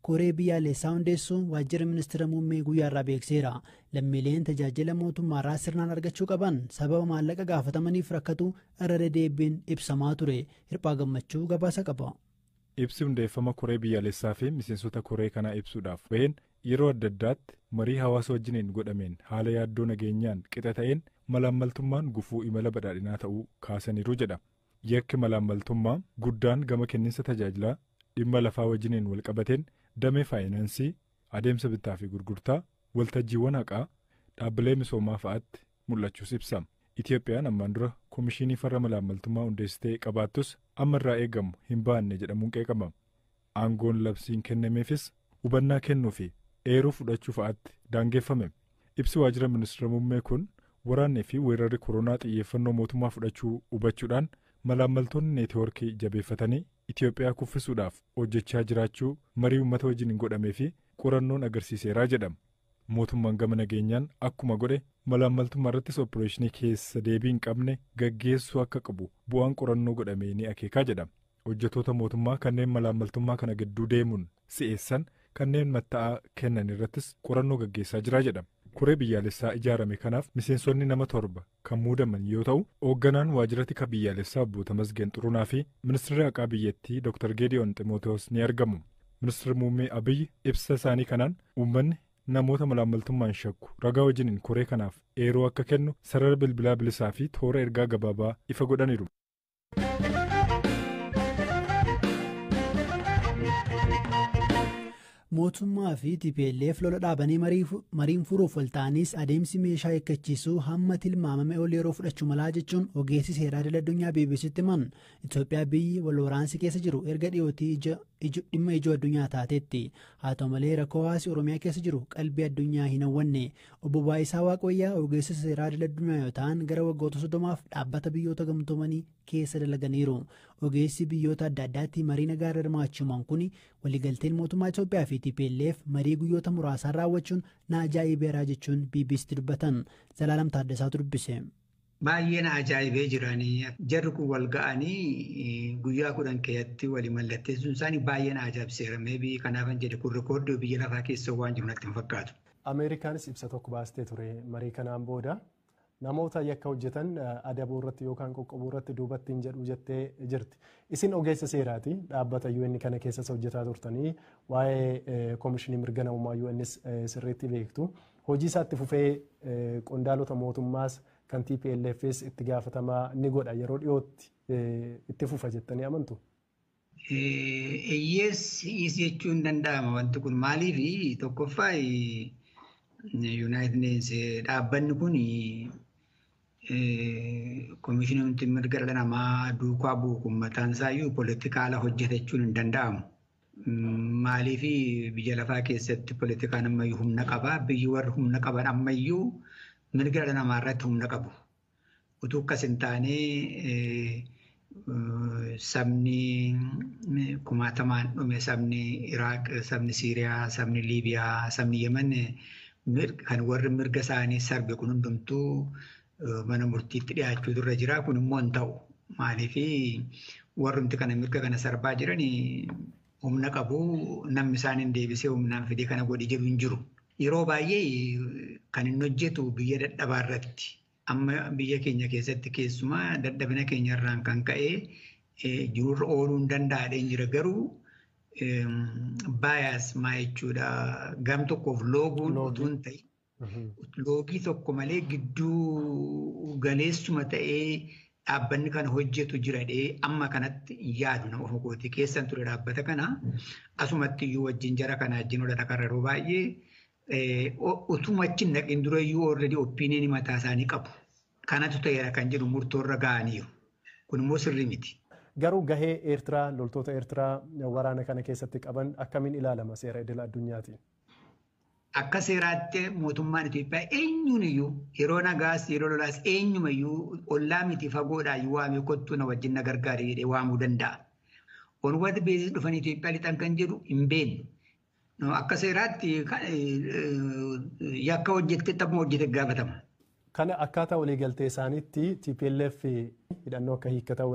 Koree biyyaalessaa hundeessuun waajjira ministeera muummee guyyaarraa beekseera. Lammiileen tajaajila mootummaarraa sirnaan argachuu qaban sababa maallaqa gaafatamaniif rakkatu irra deddeebiin ibsamaa ture. Hirphaa Gammachuu gabaasa qaba. Ibsi hundeeffama koree biyyaalessaa fi miseensota koree kanaa ibsuudhaaf baheen, yeroo adda addaatti marii hawaasa wajjiniin godhameen haala yaaddoo nageenyaan qixa ta'een malaammaltummaan gufuu imala badhaadhinaa ta'uu kaasaniiru jedha. Yakki malaammaltummaa guddaan gama kenniinsa tajaajilaa dhimma lafaa wajjiniin walqabateen, damee faayinaansii, adeemsa bittaa fi gurgurtaa, waltajjiiwwan haqaa, dhaabbilee misoomaa fa'aatti mul'achuus ibsa. Itoophiyaan ammaan dura komishinii farra malaammaltummaa hundeessitee qabaattus, amma irraa eegamu hin baanne jedhamuun qeeqama. Aangoon labsiin kennameefis hubannaa kennuu fi eeruu fudhachuu fa'aatti daangeffame. Ibsi waajjira ministeera muummee kun waraannii fi weerarri koronaa xiyyeeffannoo mootummaa fudhachuu hubachuudhaan, malaammaltoonni neetwoorkii jabeeffatanii Itoophiyaa kuffisuudhaaf hojjechaa jiraachuu marii uummata wajjin godhamee fi qorannoon agarsiiseeraa jedhama. Mootummaan gama nageenyaan akkuma godhe malaammaltummaa irrattis opereeshinii keessa deebii hin qabne gaggeessuu akka qabu bu'aan qorannoo godhamee ni akeekaa jedhama. Hojjettoota mootummaa kanneen malaammaltummaa kana gidduu deemuun si'eessan, kanneen matta'aa kennan irrattis qorannoo gaggeessaa jira jedhama. Koree biyyaalessaa ijaarame kanaaf miseensonni nama 7 kan muudaman yoo ta'u, hoogganaan waajjira tika biyyaalessaa obbo Tamasgeen Xurunaa fi ministeerri haqaa biyyattii Dr. Geediyoon Ximootewoos ni argamu. Ministeerri muummee Abiyyi ibsa isaanii kanaan uummanni namoota malaammaltummaan shakku ragaa wajjiniin koree kanaaf eeroo akka kennu sarara bilbilaa bilisaa fi toora ergaa gabaabaa ifa godhaniiru. Mootummaa fi TPLF lola dhaabanii mariin furuuf wal ta'anis, adeemsi meeshaa hiikkachiisuu hamma tilmaamame ol yeroo fudhachuu malaa jechuun ogeessi seeraa idil addunyaa BBCtti himan. Itoophiyaa biyyi wal waraansi keessa jiru erga dhiyootii dhimma ijoo addunyaa taateetti. Haa ta'u malee, rakkoo hawaasi Oromiyaa keessa jiru qalbii addunyaa hin hawwanne. Obbo Baayisaa Waaqwayyaa ogeessa seeraa idil addunyaa yoo ta'an, gara waggoota 30f dhaabbata Biyyoota Gamtoomanii keessa dalaganiiru. Ogeessi biyyoota adda addaatti marii nagaa irra hirmaachuumaan kun, waliigalteen mootummaa Itoophiyaa fi TPLF marii guyyoota muraasaan raawwachuun na ajaa'ibeeraa jechuun BBCtti dubbatan. Zalaalam Taaddasaatu dubbise. Baay'ee na ajaa'ibee jiranii. Jarri kun wal ga'anii guyyaa 10 keessatti walii mallatteessuun isaanii baay'ee na ajaa'ibseera. Maybe kanaafan jedhe, kun rekoordii biyya lafaa keessa waan jiru natti hin fakkaatu. Ameerikaanis ibsa tokko baastee ture marii kanaan booda. Namoota yakka hojjetan adabuu irratti yookaan qoqqobuu irratti duubatti hin jedhu jettee jirti. Isin ogeessa seeraati. Dhaabbata UN kana keessas hojjetaa turtanii, waa'ee koomishinii mirga namummaa UNs sirriitti beektu. Hojii isaatti fufee qondaalota mootummaas kan TPLFs itti gaafatamaa ni godha, yeroo dhiyootti itti fufa jettanii amantu? Eyyees jechuun hin danda'ama wanti kun. Maaliif? Tokkoffaa, United Nations dhaabbanni kun, komishinii mirga dhala namaa duukaa bu'u kun, mataan isaayyuu poolitikaala hojjeta jechuun hin danda'amu. Maaliif? Biyya lafaa keessatti poolitikaan ammayyuu humna qaba. Biyyi warri humna qaban ammayyuu mirga dhala namaa irratti humna qabu. Utuu akkas hin taane, sabni kumaatamaan dhume, sabni Iraaq, sabni Siiriyaa, sabni Liibiyaa, sabni Yemen, kan warri mirga isaanii sarbe kun hundumtuu mana murtiitti dhiyaachuutu irra jira. Kun immoo hin ta'u. Maaliif? Warrumti kana mirga kana sarbaa jiran humna qabu, namni isaan hin deebisee humnaan fidee kana godhi jedhu hin jiru. Yeroo baay'ee kan inni hojjetu biyya dadhabaa irratti. Amma biyya keenya keessatti keessumaa dadhabina keenya irraan kan ka'e jirurra ooluu hin danda'adheen jira, garuu bias maa jechuudha, gam tokkoof looguun utuu hin ta'in, loogii tokko malee gidduu galeessuma ta'ee dhaabbanni kana hojjetu jiradhee amma kanatti yaadu nama of kooti keessan ture. Dhaabbata kana asumatti iyyuu wajjin jara kana wajjin hodhata kan yeroo baay'ee utuma achi hin dhaqin dura iyyuu already opinion mataa isaanii qabu. Kanatu ta'eera kan jedhu murtoorra ga'aniiru. Kun immoo sirrii miti. Garuu gahee Eertiraa, loltoota Eertiraa waraana kana keessatti qaban akkamiin ilaalama seera idil addunyaatiin? Akka seeraatti mootummaan Itoophiyaa eenyuun iyyuu, yeroo nagaas yeroo lolaas, eenyumayyuu ollaa miti fagoodhaa iyyuu waamee "Kottuu na wajjin na gargaari" jedhee waamuu danda'a. On what basis dhufanii Itoophiyaa lixan kan jedhu hin beeknu. Akka seeraatti yakka hojjette, taphuma hojjete gaafatama. Kana akkaataa waliigaltee isaaniitti TPLF hidhannoo akka hiikkatan